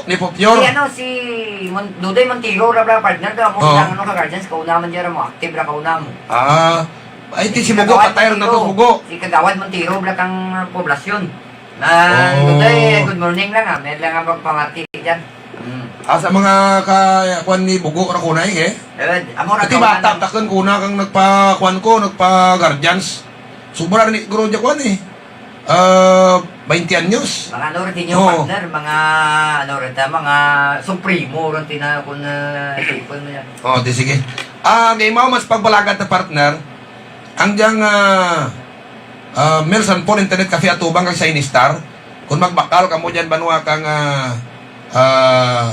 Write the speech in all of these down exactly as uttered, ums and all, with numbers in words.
Bugo, ni Popyor. Si ano, si Mon-, Dudoy Montero ra bala, partner, kamo, oh, ang ano ka guardians, kauna man dyan mo, active ra kauna mo. Ah, ay, ti si Bugo, patay ra na to, Bugo. Si Kagawad Montero bala kang poblasyon. Ah, oh. Dudoy, good morning lang, ah. May lang ang pagpamati dyan. Hmm. Asa mga ka-, kuan ni Bugo ra kauna, eh? Eh, amo ra. Ti kauna bata, takun kauna kang nagpa-, kuan ko, nagpa-guardians. Sobra ni guro dya kuan, eh. Ah, baynte anyos. Mga ano rin ninyo, oh, partner, mga ano rin ta, mga supremo rin tina kun, ah, sipon mo yan. Oh, di sige. Ah, kay mao mas pagbalagad ta, partner. Ang dyang, ah, ah, Mills and Paul Internet Cafe atubang kang Shiny Star. Kun magbakal kamo dyan banwa kang, ah, ah,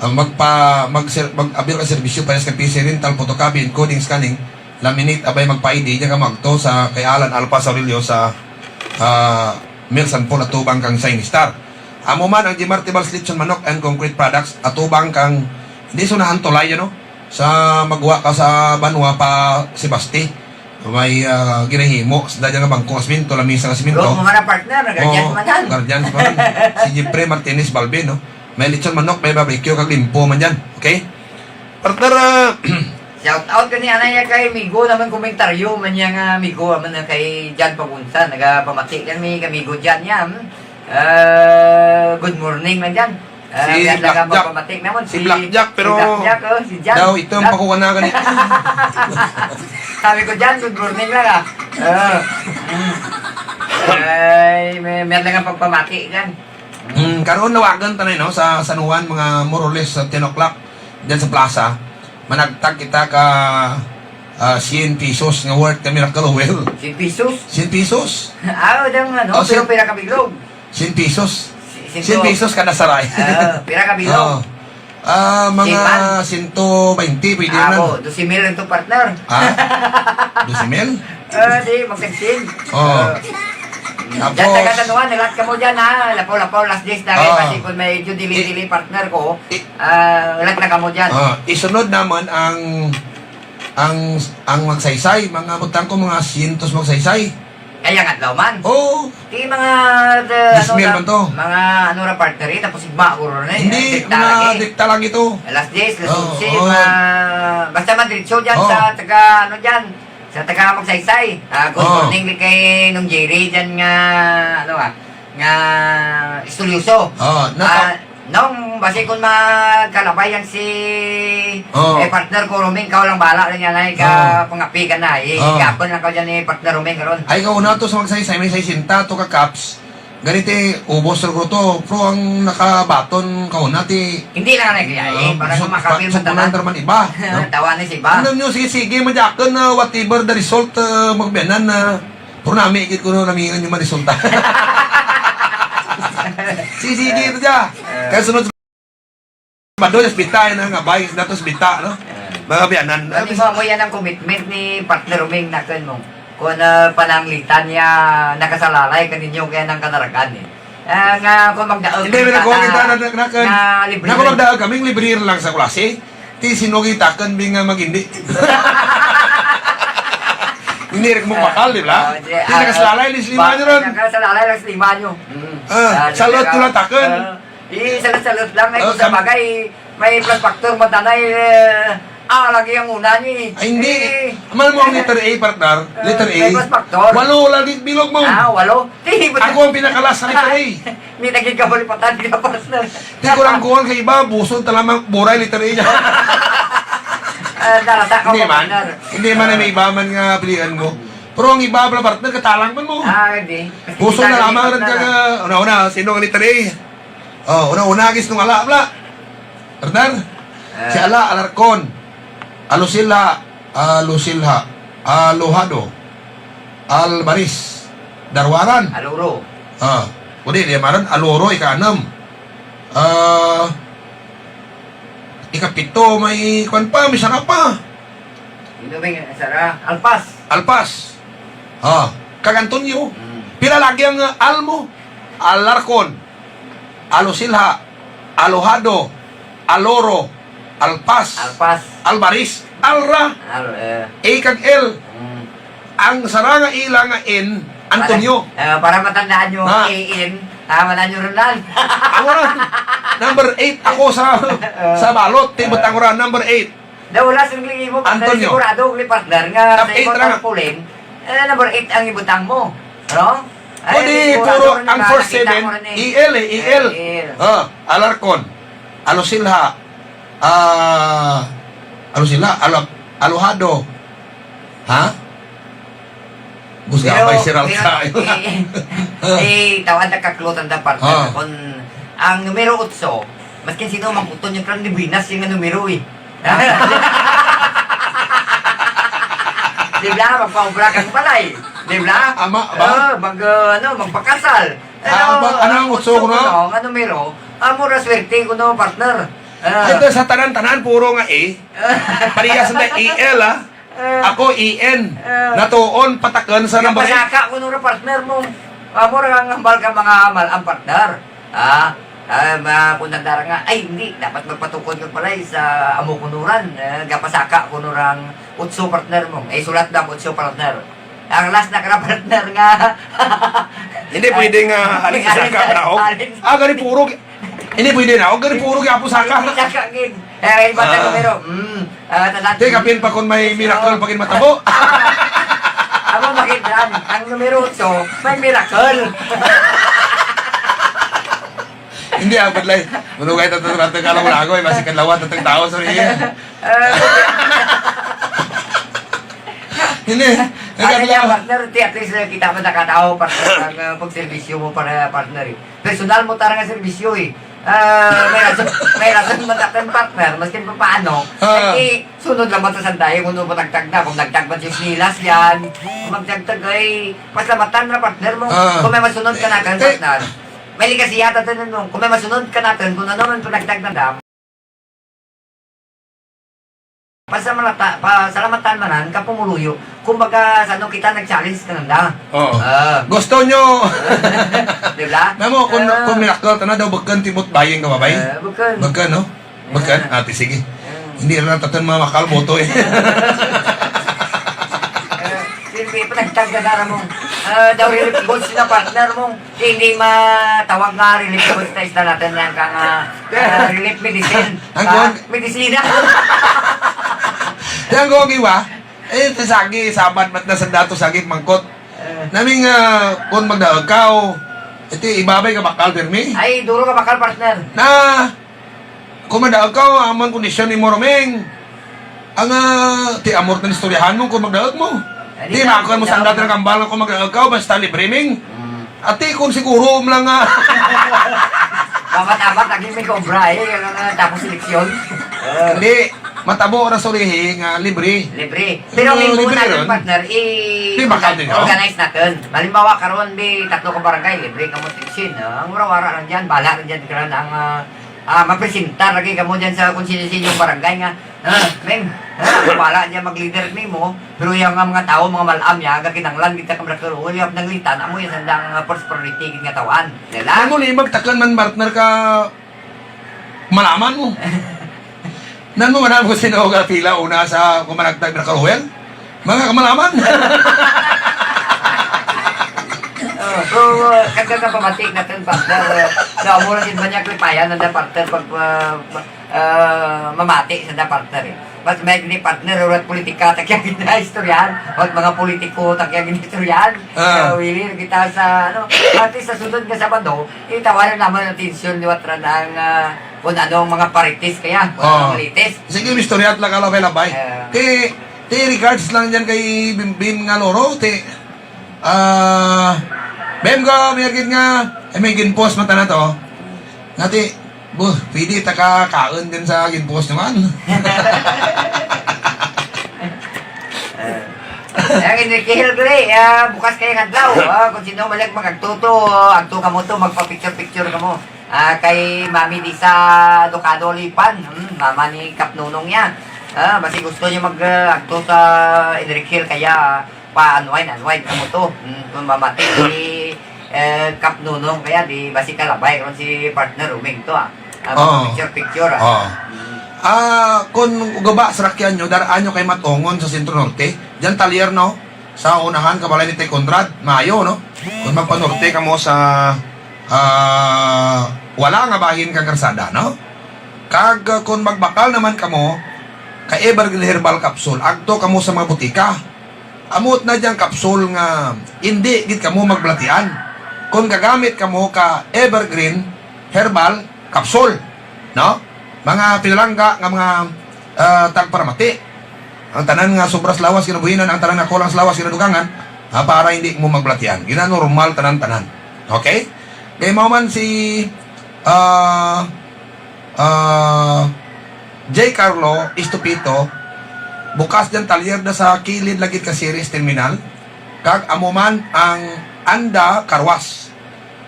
ah, magpa-, mag-ser-, mag-avail ka serbisyo parehas kang P C rental, photocopy, encoding, scanning, laminate, abay magpa-I D, dyan kamo agto sa kay Alan Alpha Saurilio sa, ah, Mills and Paul atubang kang Shiny Star. Amo man ang Jimar Tibal's Lechon Manok and Concrete Products atubang kang, hindi sa unahan tulay, no? Sa magwa ka sa banwa pa Sebaste. May, ah, ginahimo, sa dyan nga bangko nga siminto, lamisa nga siminto. Bro, mga na partner, guardians man yan. Guardians man. Si Jeffrey Martinez Balbin, no? May lechon manok, may barbecue, kag limpo man dyan. Okay? Partner, ah, shout out kani anay kay amigo namun komentaryo man dyan nga amigo, amun na kay Jan Pagunsa, nagapamati kami, kay amigo Jan yan. Ah, good morning man dyan. Ah, si Blackjack. Si Blackjack, pero daw itom pa ko kana gani. Sabi ko dyan, good morning lang, ah. Ah. Ay, may, may lang ang pagpamati dyan. Hmm, karon lawagan ta na, no, sa San Juan, mga more or less, ah, ten o'clock, dyan sa plaza. Managtag kita ka, ah, syen pesos nga worth ka Miracle Oil. Syen pesos? Syen pesos. Ah, dang ano, pero pira ka bilog? Syen pesos. Syen pesos kada saray. Ah, pira ka bilog? Oh. Ah, mga sento baynte, pwede na. Abo, dose mil lang to, partner. Ha? Dose mil? Ah, di, magkagsin. Oh. Tapos, dyan, taga San Juan, hulat kamo dyan, ha? Lapaw-lapaw, alas diyes na, kay basi kun may dili-dili, partner ko, ah, hulat na kamo dyan. Ah, isunod namun ang, ang, ang Magsaysay, mga butang ko, mga syentos Magsaysay. Ay, ang adlaw man. Oo. Ti mga, the, ano, mga ano ra partner, eh, tapos igma guro na, eh. Hindi, mga dikta lagi to. Alas diyes, alas onse, basta man diretso dyan sa taga, ano dyan, sa taga Magsaysay. Ah, good morning kay Nong Jerry dyan nga, ano, ah, nga istoryoso. Oo, naka- Nong, basi kun magkalabay yan si, eh, partner ko, Roming, kaw lang bahala dyan, ay, ka pangapi ka na, eh, gihapon lang kaw dyan ni partner Roming karon. Ay, kauna to sa Magsaysay, may saysenta to ka cups. Gani ti, ubos ra guro to, pero ang nakabaton kauna ti. Hindi lang na kaya, eh, para makapi man tanan. Tawanan si iba. Ano nyo, sige, sige, madyakan na whatever the result, ah, magbiyanan na. Pero nami gid kuno, nami nga resulta. Sige, sige, ito dya. Kay sunod Sabado, sa bita, na nga bay, sa datos bita, no? Mga biyanan. Ano mo, amo yan ang commitment ni partner Roming nakun mo. Kun, ah, pananglitan niya, nakasalalay kaninyo kaya nang kanaragan, eh. Ah, nga, kun magdaog kita na, na, na, na, kun magdaog kami, libre lang sa klase. Ti sin-o kita kun bi nga mag-indi. Indi ra kamo bakal, di bala? Oo, ti nakasalalay lang sa lima nyo run. Nakasalalay lang sa lima nyo. Hmm. Ah, salut to lang takun. Ah, i-salut-salut lang, ay, kun sa bagay, may plus factor man tana, eh, A lagi ang una ni. Ay, hindi. Eh. Amal mo ang letter A, partner. Eh, letter A. May plus factor. Walo lagi bilog mo. Ah, walo. Di, ba't ako ang pinaka-last sa letter A. Hindi, nagkikabalipatan ka, partner. Di ko lang kuwan kay iba, buson ta lamang, buray, letter A dyan. Ah, darasa ka. Hindi man. Hindi man, may iba man nga pilian mo. Pero ang iba, bala, partner, katalang man mo. Ah, hindi. Buson na lamang rin ka nga, una-una, sino ang letter A? Oh, una-una, gis nung ala, bala. Partner? Ah. Si Ala Alarcon. Alusilha, Alusilha, Aluhado, Albaris, Darwaran. Aloro. Ah, pwede, di maran, Aloro, ika-anum. Ah, ikapito, may kwan pa, may sara pa. Ino may sara? Alpas. Alpas. Ah, kag Antonio. Hmm. Pila lagi ang, ah, Al mo? Alarcon. Alusilha, Aluhado, Aloro, Alpas, Alpas. Albaris, Alra. Al, eh. A kag L. Mm. Ang sara nga ila nga N, Antonio. Para, eh, para matandaan nyo, ah. A N, ah, matandaan nyo rin lang. Ako rin. Number eight ako sa, eh, sa balot, ti, eh, butang ko rin, number eight. Daw wala sing ligi mo, partner, Antonio. Sigurado, ni partner, nga sa imo tarpaulin, eh, number eight ang ibutang mo. Ano? Ay, puro ang first seven, E L eh, E L. Eh, E L. Ah, Alarcon, Alusilha, ah, Alusilha, Alu-, Aluhado. Ha? Busga pa si Ralta. Pero, eh, eh, tawan ta kaklo tanda, partner. Ah. Kon ang numero otso, maskin sin-o man kuton nyo kang dibinas yung numero eh. Di bala, magpaobra kang balay. Di bala? Ama, ba? Eh, mag, ah, ano, magpakasal. Ano, ah, ba, ano ang otso kuno? Ano, ang numero? Amo ra swerte kuno, partner. Ah. Ay, ito sa tanan-tanan, puro nga A. Parehas na A L, ah. Eh. Ako, E N. Eh. Natuon, patakun sa number eight. Gapasaka kuno ra, partner, mo. Amo ra ang hambal ka mga mal-am, partner. Ah, ah, ma-, kung nandara nga, ay, hindi, dapat magpatukod ka pala, eh, sa amo kuno ran. Eh, gapasaka kuno rang otso, partner, mo. Eh, sulat lang otso, partner. Ang last na kara, partner, nga. Hindi pwede nga, ah, alin sa saka, alin sa, brao. Alin sa, ah, gani puro, hindi pwede na. O, gani puro gyapon saka. Saka, gid. Eh, iba ta numero. Mm. Ah, tandaan. Ti, kapin pa kon may miracle pa gid matabo. Amo, makit lang. Ang numero otso, may miracle. Hindi, ah, budlay. Manugay ta, ta, ta, ta, kalaw na ako, eh, basi kadlaw ta, ta, tao, sorry, eh. Ah, hindi. Ano niya, partner, ti, at least, eh, kita man nakatao, partner, ang, ah, pagserbisyo mo para, partner, eh. Personal mo tara nga serbisyo, eh. Ah, may rason, may rason man tatun, partner, maskin papaano. Ah. Ay, eh, sunod lang man ta sa dayon, kung ano panagtag na, kung nagtag man yung sinilas yan, kung magtagtag ay, pasalamatan ra, partner, mo. Ah. Kung may masunod kanatun, eh, partner. May ligasiya tatun, no? Kung may masunod kanatun, kung ano man panagtag na dam. Pasalamata-, pasalamatan man han ka pumuluyo. Kumbaga, sa ano kita nag-challenge kananda. Oo. Ah. Gusto nyo. Di bala? Namo, kung, ah, kung miracle tana daw, bukun ti mo baying ka, babay? Eh, bukun. Bukun, no? Bukun? Ah. Ah, ti, sige. Ah. Hindi na tatun mga makal boto, eh. Eh, hindi pa nagtagda na mo. Ah, daw relief goods na, partner, mo. Hindi matawag nga relief goods na isda natun yan kang, ah, ah, relief medicine. Ang kuwan? Medisina. Yang kuwan, iwa? Eh, ti sagi, sabat, bat na sa dato, sagi, mangkot. Eh. Naming, ah, kung magdaag kaw, iti, ibabay ka bakal, pirmi? Ay, duro ka bakal, partner. Na, Kung magdaag kaw, amun kondisyon nimo, Roming. Ang, ah, ti amo ra tun istoryahan mo kung magdaag mo. Ay, ti, di na, makun mo di na, sanda tun kambal nga kung magdaag kaw, basta libre, Ming. Mm. Ati, kung siguro mo lang, ah. Mamat-amat lagi may kobra, eh, ang, ah, tapos eleksyon. Hindi, matabo ra sa urihi nga libre. Libre. Pero ang libre imbuon natun, partner, i-, organize natun. Halimbawa, karon, bi, tatlo ka barangay, libre kamo tuition, ah. Ang wara-wara lang dyan, bala lang dyan, karon ang, ah, Ah, mapresentar lagi kamo dyan sa kung sino-sino yung barangay nga, ah, Ming, ah, wara dyan mag-leader nimo, pero yung nga mga tao, mga mal-am ya, gakinanglan kita ka Barangay Karuhul, yung nanglitan, amo yung sandang, ah, first priority gid nga tawaan. Dala? Ano ni, magtakun man partner ka malaman mo. Nan mo man mo sino ka pila una sa kumanagtag Barangay Karuhul? Mga kamalaman. Oh, so, uh, kagka pamati natun, partner, uh, sa amo lang gid man ya kalipayan nanda, partner, pag, uh, pag, Ah, mamati sanda, partner, eh. Mas maay gid, partner, wara't politika ta kaya ginaistoryahan, wara't mga politiko ta kaya ginaistoryahan. Ah. Ah, wili ra kita sa, ano, at least sa sunod nga Sabado, itawaran namun atensyon liwat run ang, ah, kun ano ang mga paritis kaya, kun ano ang latest. Sige, istorya't lang kalabay-labay. Ah. Ti, ti regards lang dyan kay Bimbim nga loro, ti, ah, Bim ko, may gid nga, ay, may gin-post man tana to. Nga ti, Buh, pwede ta ka kaun dyan sa gin-post nyo man. Ah. Ang Enrique Hill gali, ah, bukas kaya nga adlaw, ah, kun sin-o man lang mag-agto to, agto kamo to, magpa-picture-picture kamo. Ah, kay Mami Disa Ducado Lipan, hmm, mama ni Kap Nunong ya. Ah, basi gusto nyo mag, ah, agto sa Enrique Hill kaya, pa-unwind, unwind kamo to. Hmm, kun mamati si, eh, Kap Nunong kaya, di basi kalabay karon si partner Roming to, ah. Ah, picture-picture, ah. Oo. Hmm. Ah, kun guba sarakyan nyo, dar-a nyo kay Matongon sa Centro Norte. Dyan talyer, no? Sa unahan ka balay ni Tay Conrad, maayo, no? Kun magpa-norte kamo sa, ah, wala nga bahin kang karsada, no? Kag, ah, kun magbakal naman kamo, ka Evergreen Herbal Capsule, agto kamo sa mga butika. Amo tana dyang kapsul nga indi gid kamo magbalatian. Kon gagamit kamo ka Evergreen Herbal Capsule, no? Mga pinalangga nga mga, ah, tagparamati. Ang tanan nga sobra sa lawas ginabuhinan, ang tanan nga kulang sa lawas ginadugangan, ah, para indi mo magbalatian. Ginanormal tanan-tanan. Okay? Kay mao man si, ah, Ah, J. Carlo Estupito, bukas dyan talyer da sa kilid lagi ka Ceres Terminal. Kag amo man ang Anda Car Wash.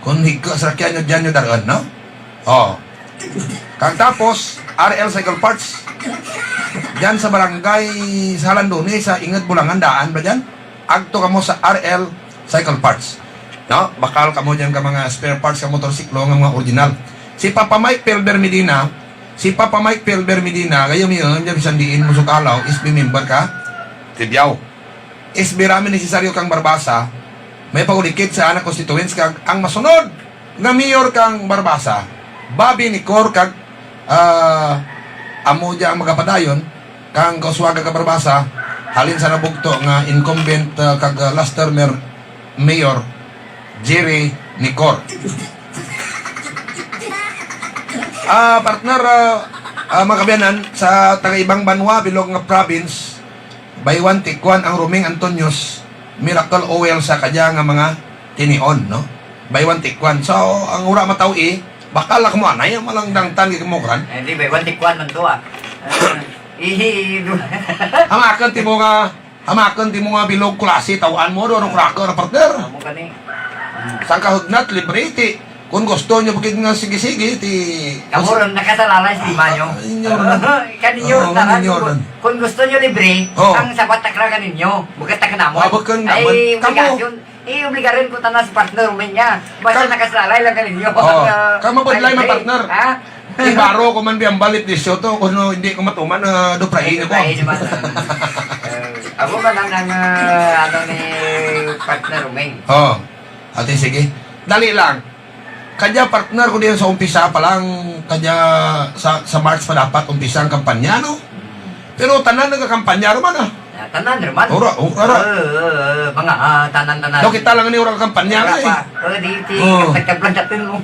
Kon higko sarakyan nyo dyan nyo dar-un, no? Oh. Kag tapos, R L Cycle Parts. Dyan sa barangay sa Halandoni, sa Inged Bulangan daan ba dyan? Agto kamo sa R L Cycle Parts. No? Bakal kamo dyan ka mga spare parts ka motorsiklo nga mga original. Si Papa Mike Pelber Medina, si Papa Mike Pelber Medina, gayum-yum dyan bisan diin mo sukalaw, S B member ka Tibiao. S B Rami Necesario kang Barbaza, may pag-ulikid sa ana constituents kag ang masunod nga mayor kang Barbaza, Bobby Nicor kag, ah, amo dya ang magapadayon kang kauswagan kang Barbaza, halin sa nabugto nga incumbent, ah, kag, ah, last termer mayor, Jerry Nicor. Ah, partner, ah, ah, mga kaabyanan, sa taga-ibang banwa, bilog nga province, buy one, take one ang Roming Antonios Miracle Oil sa kadya nga mga tinion, no? Buy one, take one. So, ang wara mataw-i, bakal na kamo anay, ang malang dangtan gid kamo kran. Eh, di, buy one, take one man to, ah. Ah, ihi, du- Hamakun ti mo nga, hamakun ti mo nga bilog klase, taw-an mo, do, ano, cracker, partner. Amo gani. Hmm. Sangka hugnat, libre, ti, Kon gusto nyo pa gid nga sige-sige, ti, kamo run nakasalalay sa lima nyo. Ah, inyo run. Kaninyo run. Oo, tanan, inyo run. Kon, kon gusto nyo libre, oh, ang sabat ta kara kaninyo. Bukun ta kanamo. Ah, bukun namun. Ay, kamo. Obligasyon. Eh, obligarun ko tana si partner, Roming, nga. Basta nakasalalay lang kaninyo. Oh, ah, kamo budlay man, partner. Ha? Ibaro ko man biyang balit disyo to, kon indi ko matuman, ah, duprahi nyo ko. Duprahi nyo man. Eh, amo man ang, ang, ah, ano ni partner, Roming. Oh. Ati, sige. Dali lang. Kadya, partner, ko diyan sa umpisa pa lang, kadya sa, sa March pa dapat umpisa ang kampanya, no? Pero tanan nagakampanya run man, ah. Ah, tanan run man. Wara, wara. Eh, eh, eh, mga, ah, tanan, tanan. Daw kita lang ni wara kampanya, wara eh. Pa. Oh, di, di, oh, kaplag-kaplag natin, no?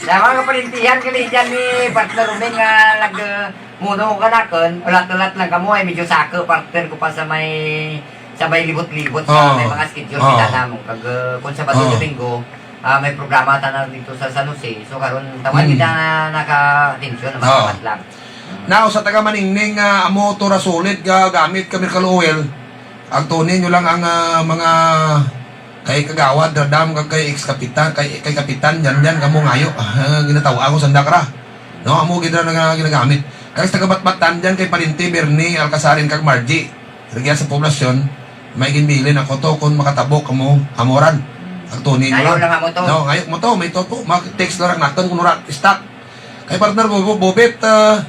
Sa mga kaparintihan kami dyan ni partner Roming nga nag, eh, muno kanakun, ulat-ulat lang kamo, ay medyo saku, partner, ko pa sa may Sa may libot-libot sa, oh, may mga schedule, oh, kita namon. Kag, uh, kon Sabado, oh, Domingo, ah, may programa tana didto sa San Jose. So, karon, taman, hmm, kita na naka-atensyon, oh, naman lang. Now, sa taga Maningning, ah, amo to ra solid nga gamit ka Miracle Oil. Agtuni nyo lang ang, ah, mga kay Kagawad Radam, kag kay ex-kapitan, kay, kay Kapitan, dyan, dyan, kamo ngayo. Ah, ginataw-an ko sanda kara. No, amo gid ra nga ginagamit. Kag sa taga Batbatan, dyan, kay Parinti, Bernie, Alcasarin, kag Margie. Rugya sa poblasyon, may ginbilin ako to, kon makatabo kamo, amo ran. Agtuni nyo lang. Ngayo lang amo to. No, ngayo mo to, may to po. Mag-text lang natun kon wara stock. Kay partner Bo-, Bo-, Bobet, ah,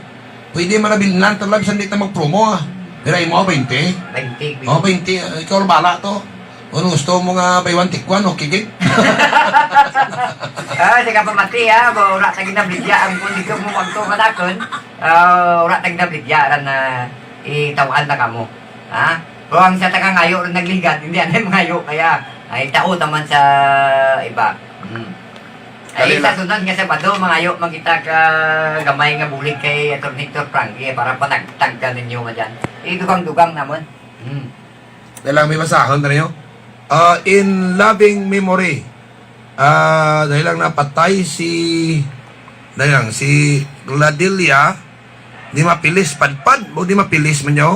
pwede man na binlan, tala, bisan di ta mag-promo, ah. Pero imo, baynte. Baynte, oh, baynte. Baynte, ah, ikaw lang bahala to. Kon gusto mo nga buy one, take one, okay gid. Ah, sige pa, Mati, ha, ba, wara ta ginabaligya, ang kon di kamo magtuo kanakun, ah, wara ta ginabaligya, ran, ah, itaw-an ta kamo. Ha? Pero ang sa taga ngayo ran nagligad, indi anay mangayo kaya, ay, tao taman sa iba. Hmm. Ay, sa sunod nga Sabado, mangayo man kita ka gamay nga bulig kay Attorney Hector Frankie para panagtag kaninyo nga dyan. Idugang-dugang namun. Hmm. Dali lang, may basahon ta ninyo. Ah, in loving memory. Ah, dali lang, napatay si, dali lang, si Gladilia Di Mapilis Padpad, o Di Mapilis man dya.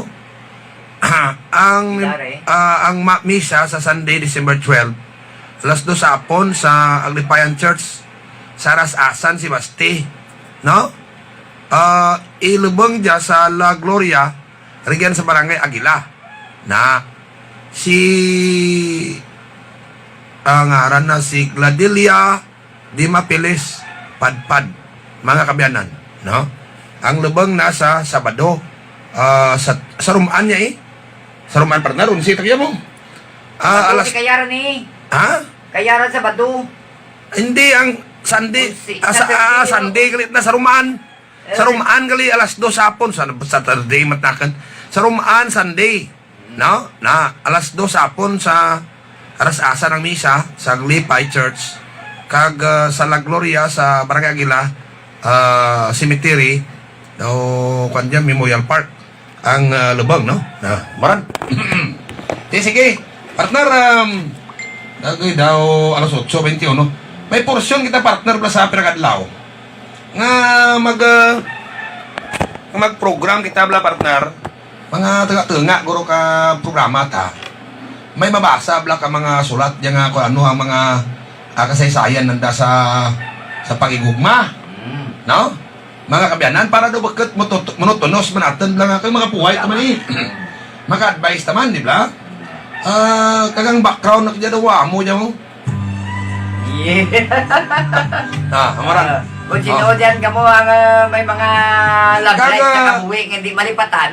Ang, ah, ang ma-, misa sa Sunday, December twelve, alas dos hapon sa Aglipayan Church, sa Ras-asan, Sebaste, no? Ah, ilubung dya sa La Gloria, rugyan sa Barangay Aguila. Na, si, ah, ngaran na si Gladilia Di Mapilis Padpad, mga kaabyanan, no? Ang lubung na sa Sabado, ah, sa, sa Rum-an dya, eh. Sa Rum-an, partner, unsi ta kaya mo. Ah, alas, kaya ran, eh. Ha? Kaya ran Sabado. Hindi, ang Sunday, unsi, ah, sa, Saturday, ah, Sunday, galit na sa Rum-an. Sa Rum-an gali alas dos hapon, sa Saturday man takun. Sa Rum-an, Sunday. No? Na, alas dos hapon sa Ras-asan ang misa, sa Aglipay Church. Kag, ah, sa La Gloria, sa Barangay Aguila, ah, Cemetery, o, kuwan dyan, Memorial Park. Ang, ah, lubung, no? Na, maran. Ti, sige. Partner, um, dagay daw alas otso bente uno. May porsyon kita, partner, bala sa pira ka adlaw nga mag, ah, nga mag-program kita bala, partner. Mga tunga-tunga guro ka programa ta. May mabasa bala ka mga sulat dya nga kon ano ang mga, ah, kasaysayan nanda sa, sa paghigugma. Mm. No? Mga kaabyanan, para daw bukut moto-, monotonos man atun bala nga kay mga buhay ta man, eh. Maka-advise ta man, di bala? Ah, kag ang background na kadya daw amo dya mo. Yeah. Ah, amo ran. Ah, kon sin-o dyan kamo ang, ah, may mga love life sa kabuhi nga indi malipatan,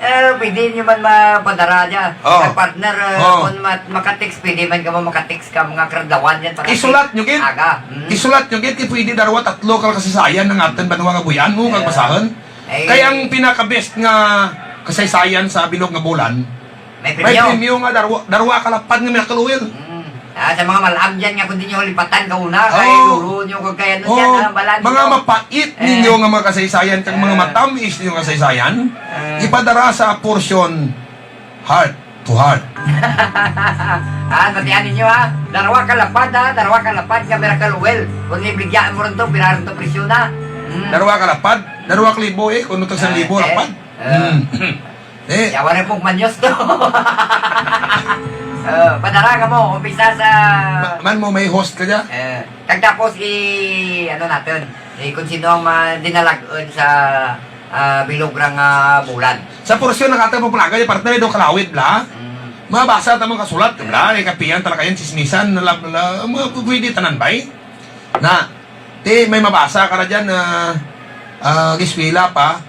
eh, pwede ninyo man mapadara dya. Oh. Kag partner, ah, kon ma-, maka-text, pwede man kamo maka-text. Ka mga kaadlawan dyan, isulat nyo gid. Aga. Hmm. Isulat nyo gid, kay pwede darwa, tatlo ka kasaysayan ang atun banwa nga buhian mo, kag basahun. Ay. Kay ang pinaka-best nga kasaysayan sa bilog nga bulan, may premyo. May premyo nga darwa, darwa ka lapad nga Miracle Oil. Hmm. Ah, sa mga mal-am dyan nga kon di nyo lipatan kauna, kay duro nyo kag kay ano dyan, ah, balan nyo. Mga mapait ninyo nga mga kasaysayan, kag mga matam-is ninyo nga kasaysayan, ipadara sa porsyon Heart to heart. Ah, batian ninyo, ha. Darwa ka lapad, ha. Darwa ka lapad nga Miracle Oil. Kon ibaligya mo run to, pira run to presyo na. Hmm. Darwa ka lapad, darwa ka libo, eh. Kon tagsa libo, lapad. Hmm. Eh. Yawa na pong manyos to. Eh, padara kamo, umpisa sa... Ma-, man mo, may host ka dya? Eh, kag tapos i-, ano natun? Eh, kon sin-o ang ma-, dinalag-un sa, ah, bilog ra nga bulan. Sa porsyon na kata mo palaga, partner, daw kalawid bala. Mm. Mabasa ta man kasulat, bala, eh, kapian talaga yan, tsismisan, nala, nala, mga pwede tanan, bay. Na, ti, may mabasa ka ra dyan, ah, ah, giskwela pa,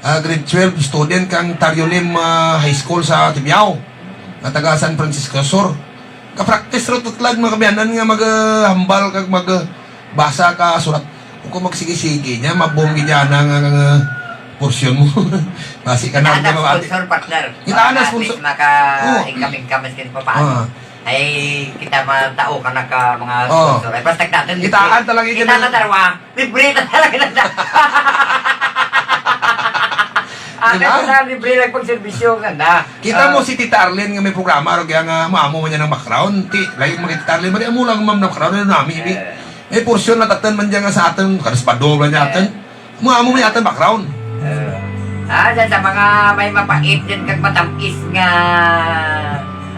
ah, grade twelve student kang Tariolim, ah, High School sa Tibiao, nga taga San Francisco Sur. Ka-practice ra to tulad, mga kaabyanan, nga mag, ah, hambal kag mag, ah, basa ka surat. Kon magsigi-sigi dya, mabunggi dya na nga, nga, nga porsyon mo. Basi ka na, kita na sponsor, partner. Kita na sponsor. Maka-income-income, miskin pa paano. Ah. Ay, kita matao ka na ka mga sponsor. Ay, basta kita, kita na darwa. Libre na talaga na. Ano na, libre lang pagserbisyo, ganda. Kita mo si Tita Arlene nga may programa, ro, kaya nga, amo-amo man dyan ang background. Ti, lagi mo kay Tita Arlene, mari amo lang, ma'am, na background, ano, nami, bi. Eh. May porsyon na tatun man dyan nga sa atun, kada Sabado lang dyan atun. Amo-amo man dyan atun background. Eh. Ah, dyan sa mga may mapait dyan kag matam-is nga,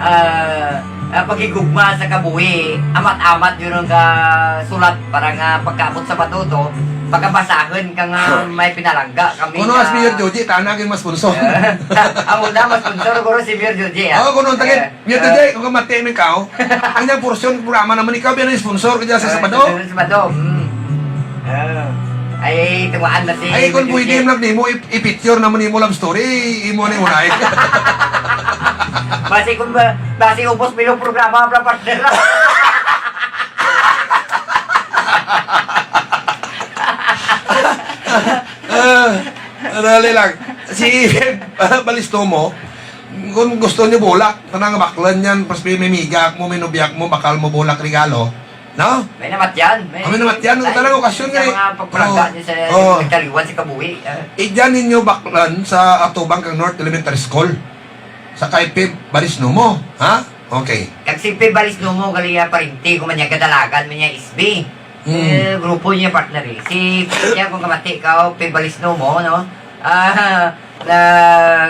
ah, ah, paghigugma sa kabuhi, amat-amat yun ang, ah, sulat para nga pagkaabot sa Sabado to, pagkabasahun ka nga may pinalangga kami. Kuno nga si Mayor Joji, tana gid ma-sponsor. Eh, amo na, ma-sponsor, guro si Mayor Joji, ah. Oo, kuno, tagay. Eh. Mayor Joji, kon kamati man ikaw, ang dyan porsyon, programa namun ikaw, biya na sponsor ka dyan sa Sabado. Sa Sabado, hmm. Ah. Ay, tungaan na si... Ay, kon pwede man nimo, i-, i-feature namun nimo love story, imo na unay. Basi kon ba, basi ubos bilog programa, bala, partner. Ah, dali lang. Si Peb Balisnomo, kon gusto nyo bulak, kanang baklan dyan, pas may miga mo, may nobya mo, bakal mo bulak regalo. No? May namatyan, may, ah, may namatyan, may, talagang okasyon sa nga eh. Mga pagpalangga niya sa, oh, nagtaliwan sa kabuhi, ah. Idyan ninyo baklan sa atubang kang North Elementary School. Sa kay Peb Balisnomo, ha? Okay. Kag si Peb Balisnomo, gali, ah, parente ko man niya, kadalagan man niya S B. Hmm. Eh, grupo niya, partner, eh. Si, niya, kon kamati kaw, Peb Balisnomo, no? Ah, na,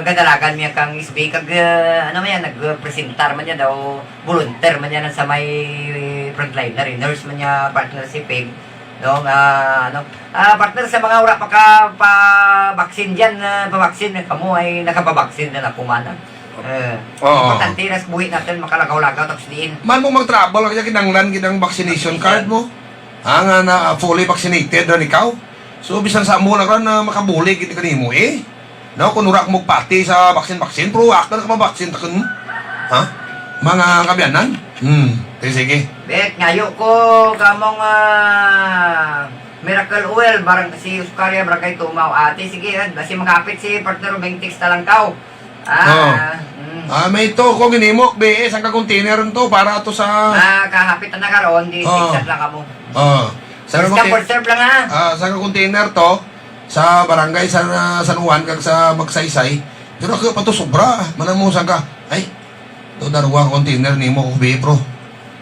kadalagan niya kang S B, kag, ah, ano man niya, nagpresentar man niya daw, volunteer man niya sa may frontliner, eh. Nurse man niya, partner, si Peb. No, nga, ano, ah, partner, sa mga wara pa ka, pa-vaccine dyan, ah, pa-vaccine, kamo ay nakapa-vaccine na na kuman, ah. Eh, oo. Importante na sa buhi natun, makalagaw-lagaw, tapos diin. Man mo mag-travel, kaya kinanglan gid ang vaccination card mo. Ah, nga na, ah, fully vaccinated ran ikaw. So, bisan sa amo lang ran na makabulig gid kanimo, eh. No, kon wara ka magpati sa vaccine-vaccine, pero wara ka pa-vaccine, takun mo. Ha? Mga kaabyanan? Hmm, sige, sige. Bet, ngayo ko kamong, ah, Miracle Oil, barang-, si Oscaria, Barangay Tumaw. Ah, ti, sige, ah, basi makapit si partner, Roming, text na lang kaw. Ah, oo. Mm. Ah, may to, kon ginimo, B S, ang ka-container to, para to sa, ah, kahapit na karon, di, oo, text lang kamo. Oo. Sa first come, first serve lang, ha? Ah, sa ka-container to, sa barangay San, San Juan kag sa Magsaysay. Pero ako pa to sobra, man-an mo sangka. Ay, to darwa ka container nimo ko bi, bro.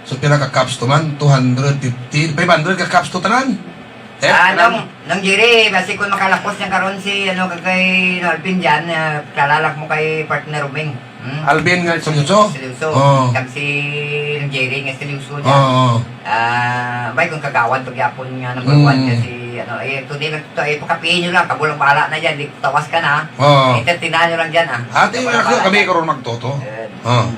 So, pila ka cups to man? Two hundred fifty, five hundred ka cups to tanan. Eh, ah, tanan. Nong, Nong Jerry, basi kon makalapos na karon si, ano, kay, no, Alvin dyan, ah, kilala mo kay partner Roming. Hmm? Alvin nga seryoso? Seryoso. Oo. Kag si Jerry nga seryoso dyan. Oo, oo. Ah, bay, kon kagawad pa gihapon nga number one ka si, ano, eh, tuni lang to, eh, pakapiin nyo lang, kamo lang bahala na dyan, di ko tawas ka na. Oo. Entertainan nyo lang dyan, ah. Ate, kamo lang bahala kami dyan. Karon magtoto. Eh, oo. Hmm.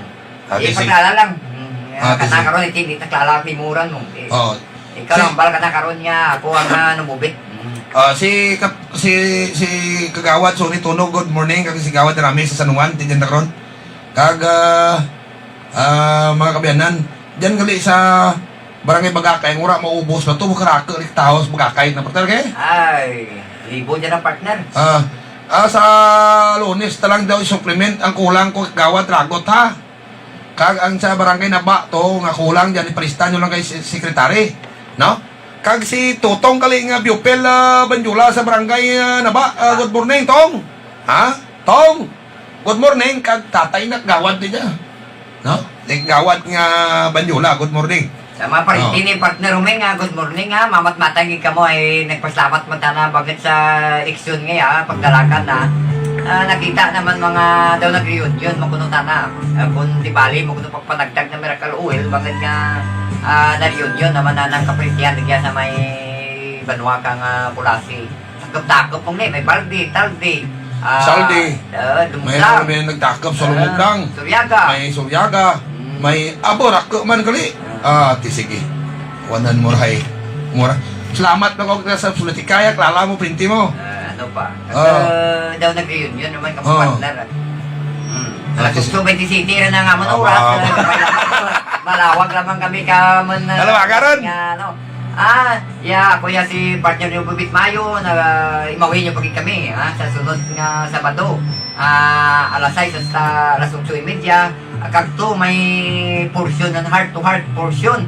Ate, eh, sige. Pakilala lang. Hmm, ate, kana sige. Karon, iti, di ta kilala, himuran mo. Eh, oo. Ikaw lang, si-, bal ka na karon nga, ako ang, ah, namubit. Mm. Ah, si Kap-, si, si Kagawad Sonny Tunog, good morning, kag si Kagawad Rami sa San Juan, ti dyan ta karon. Kag, ah, ah, mga kaabyanan, dyan gali sa Barangay Bagakay, ang wara maubos ba to, makaraku gali ka tawo sa Bagakay na, partner, kay? Ay, libo dyan ang partner. Ah, ah, sa Lunes ta lang daw i-supplement ang kulang ko, Kagawad Ragot, ha? Kag ang sa Barangay Naba to, nga kulang dyan, iparista nyo lang kay se-, secretary, no? Kag si Tutong gali nga Biopel, ah, Banjula sa Barangay, ah, Naba, ah, good morning, Tong. Ha? Tong. Good morning, kag tatay na gawad dyan. No? Di gawad nga Banjula, good morning. Sa mga parente ni partner Roming, ah, good morning, ha. Mamatmatay gid kamo, ay nagpasalamat man tana bagat sa eleksyon ngay-a, pagdalagan na. Ah, nakita na man mga daw nag-reunion man kuno tana. Ah, kon di bali man kuno pagpanagdag na Miracle Oil, bagat nga, ah, na-reunion na man anang kaparentihan digya sa may banwa kang, ah, Culasi. Dakop-dakop man ni, may Baldi, Taldi, ah, Saldi. Ah, may, Lumutang. May nagdakop sa, ah, Lumutang. Suryaga. May Suryaga. Mm. May, abo, raku man gali. Ah. Ah, ti sige. Kuanan mo ra hay. Mura. Salamat lang ko sa politika, ya, kilala mo, parente mo. Ah, ano pa? Ah. Sa daw nag-reunion na man kamo, ah, partner, ah. Hmm. Ah, alas otso baynte siyete ra na nga, ah, oras, ah, malawag lamang kami ka man, ah, dalawa karon. Nga, ano. Ah, ya, ako ya si partner nyo, Bubit Mayo, na, ah, imawi nyo pa gid kami, ha, sa sunod nga Sabado. Ah, alas sais hasta alas otso y media. Ah, kag to, may portion, an heart to heart portion.